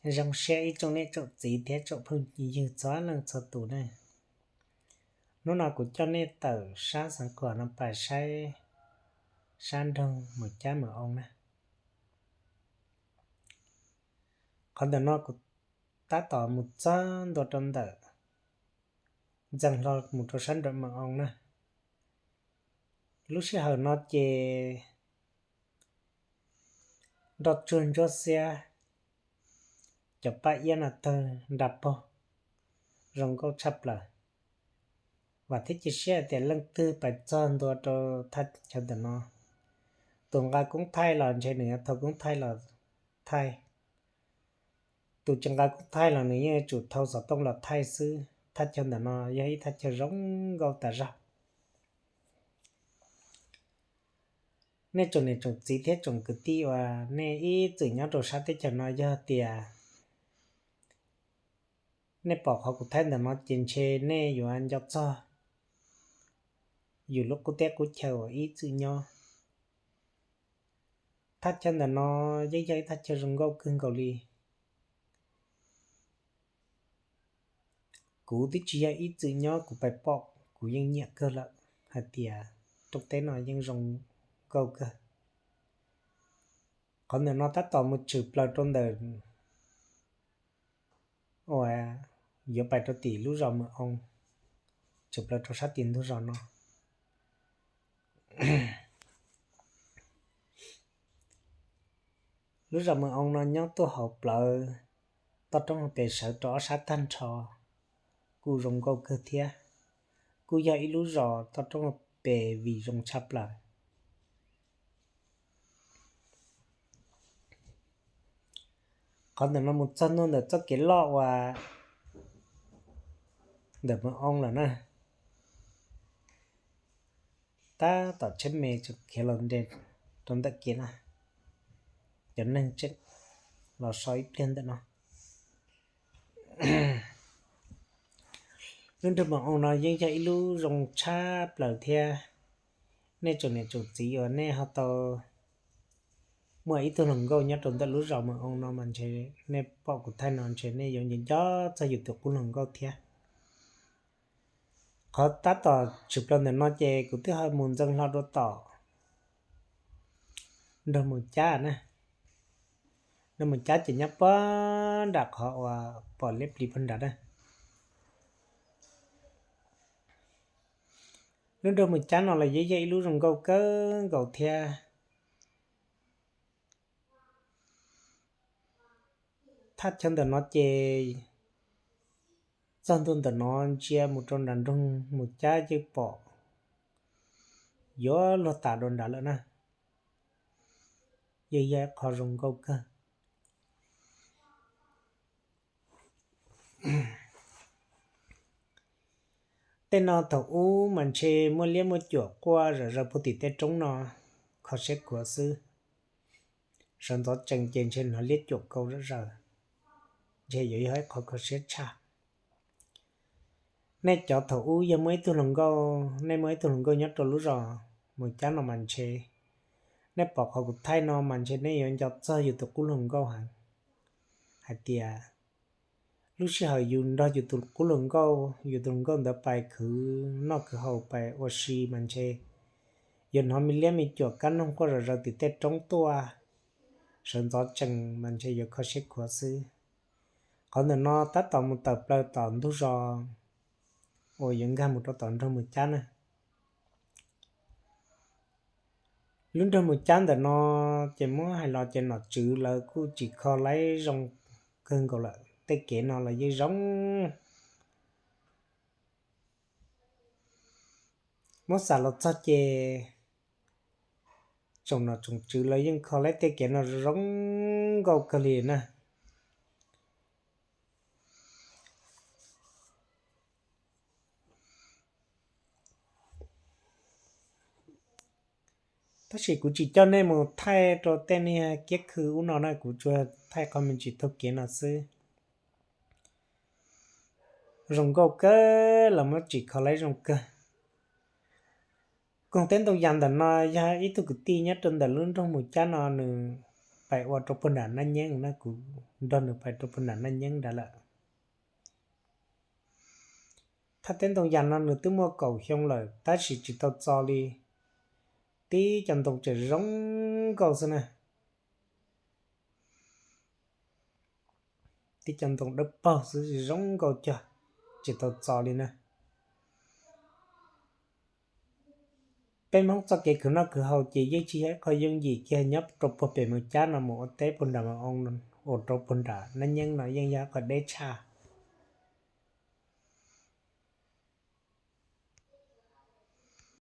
Zoo siab ib tsoom niam tsoom txiv thiab tsoom phooj ywg txhua leej txhua tus ne. Hnub no kuv coj nej tawm sab Xeev Khuam no pais saib sab nroog Mus Cab Mws Oo na. Qhov ntawm no kuv tab tom mus txog ntua rau ntawm, ntxees hlo mus rau sab nram Mws Oo na. Lub sij hawm no ces nroj tsuag ntsuab xiab, cov paj iab no tawg nra paug, zoo nkauj tshaj plaws. Vam thiab cia siab hais tias leej twg pais txog ntua rau thaj chaw ntawm no, tus nqa koob thaij los ntshe nws yuav thau koob thaij los thaij, tus tsis nqa koob thaij los nws yeej yuav tsum thau xov tooj los thaij xwb. Thaj chaw ntawm no yog ib thaj chaw zoo nkauj tas zog. Nej tsoom niam tsoom txiv thiab tsoom kwv tij uas nej ib txwm nyob rau sab teb chaws no, yog tias nej pom qhov kuv thaij ntawm no ces ntshe nej yuav nco txog yus lub qub teb qub chaw uas ib txwm nyob. Thaj chaw ntawm no yeej yog ib thaj chaw zoo nkauj kawg nkaus li. Kuv twb tsis yog ib txwm nyob, kuv pais pom kuv yeej nyiam kawg lawm hais tias rooj teb no yeej zoo nkauj kawg. Qhov ntawm no tab tom mus tshwm plaws rau ntawm uas yuav pais rau tim lub zos Mws Oo, tshwm plaws rau sab tim ntug zos no. Lub zos Mws Oo no nyob tuaj hauv plawv toj roob hauv pes sawv rau ob sab tag nrho, kuj zoo nkauj kawg thiab. Kuj yog ib lub zos toj roob hauv pes vim zoo tshaj plaws. Qhov ntawm no mus txog ntua ntawm txoj kev loj uas ntawm Mws Oo lawm na. Tab tom tsheb me tseem khiav los nres rau ntawm kev na. Cov neeg tseem los so ib pliag ntawm no. Lub nroog Mws Oo no yeej yog ib lub zoo tshaj plaws thiab. Nej tsoom niam tsoom txiv uas nej ho tau muaj ib tug hluas nkauj nyob rau ntawm lub zos Mws Oo no mas ntshe nej pom kuv thaij no ntshe nej yuav nco nco txog yus tus qub hluas nkauj thiab. Qhov tab tom tshwm plaws ntawm no ces kuv twb ho mus ntxeev hlo rau tom nroog Mus Cab na. Nroog Mus Cab ces nyob puag nram qhov uas pom liab plis puag nrad na. Lub nroog Mus Cab no los yeej yog ib lub zoo nkauj kawg nkaus thiab. Thaj chaw ntawm no ces txog ntua ntawm no ntsia mus rau nram nroog Mus Cab yeej pom yuav luag tas dua nrad lawm na. Yeej yog ib qho zoo nkauj kawg. Tej no thaum ub mas ntshe muaj liab muaj cuam quaj zom zaws puag tim tej roob no, kho siab khuav xwb. Sawv ntxov tsees ces ntshe hnov liab cuam kaus zom zaws, ntshe yuav yog ib qho kho siab tshaj. Nej cov thaum ub yog muaj ib tug hluas nkauj, nej muaj ib tug hluas nkauj nyob rau lub zos Mus Cab no mas ntshe nej pom qhov kuv thaij no mas ntshe nej yuav nco txog yus tus qub hluas nkauj heev, hais tias lub sij hawm yus nrog yus tus qub hluas nkauj, yus tus hluas nkauj ntawd pais khwv noj khwv haus pais ua si mas ntshe yuav hnov me liab me cuam kab noog quaj zom zaws tim tej roob tuaj, sawv ntxov tsees mas ntshe yuav kho siab khuav xwb. Qhov ntawm no tab tom mus tawm plaws tom ntug zos uas yuav nkag mus rau tom nroog Mus Cab na. Lub nroog Mus Cab ntawm no ces muab hais los ces nom tswv lawv kuj tsis kho laib zoo kawg nkaus lawm, tej kev no los yeej zoo. Muab xam los txog ces tsoom nom tsoom tswv lawv yeej kho laib tej kev no zoo nkauj kawg li na. Tab sis kuv tsis coj nej mus thaij rau tej niag kiab khw ub no na, kuv tsuas thaij qhov me ntsis taug kev no xwb. Zoo nkauj kawg los muab tsim kho laib zoo kawg. Koog teb ntoo yas ntawm no yog ib tug kwv tij nyob rau ntawm lub nroog Mus Cab no nws pais ua rau puag nram Nab Nyeeb na, kuv nrog nws pais rau puag nram Nab Nyeeb nrad lawm. Thaj teb ntoo yas no nws twb muaj kaum xyoo lawm tab sis tsis tau txo li. Tib cov ntoo tseem zoo nkauj xwb na. Tib cov ntoo dawb paug xwb zoo nkauj cog, tsis tau txo li na. Peb Hmoob txoj kev khwv noj khwv haus ces yeej tsis yog ib qho yooj yim kiag nyob rau puag pem Moos Cab no mus ua teb puag nram Moos Oo, ua rau puag nram Nab Nyeeb no yeej yog ib qho deb tshaj.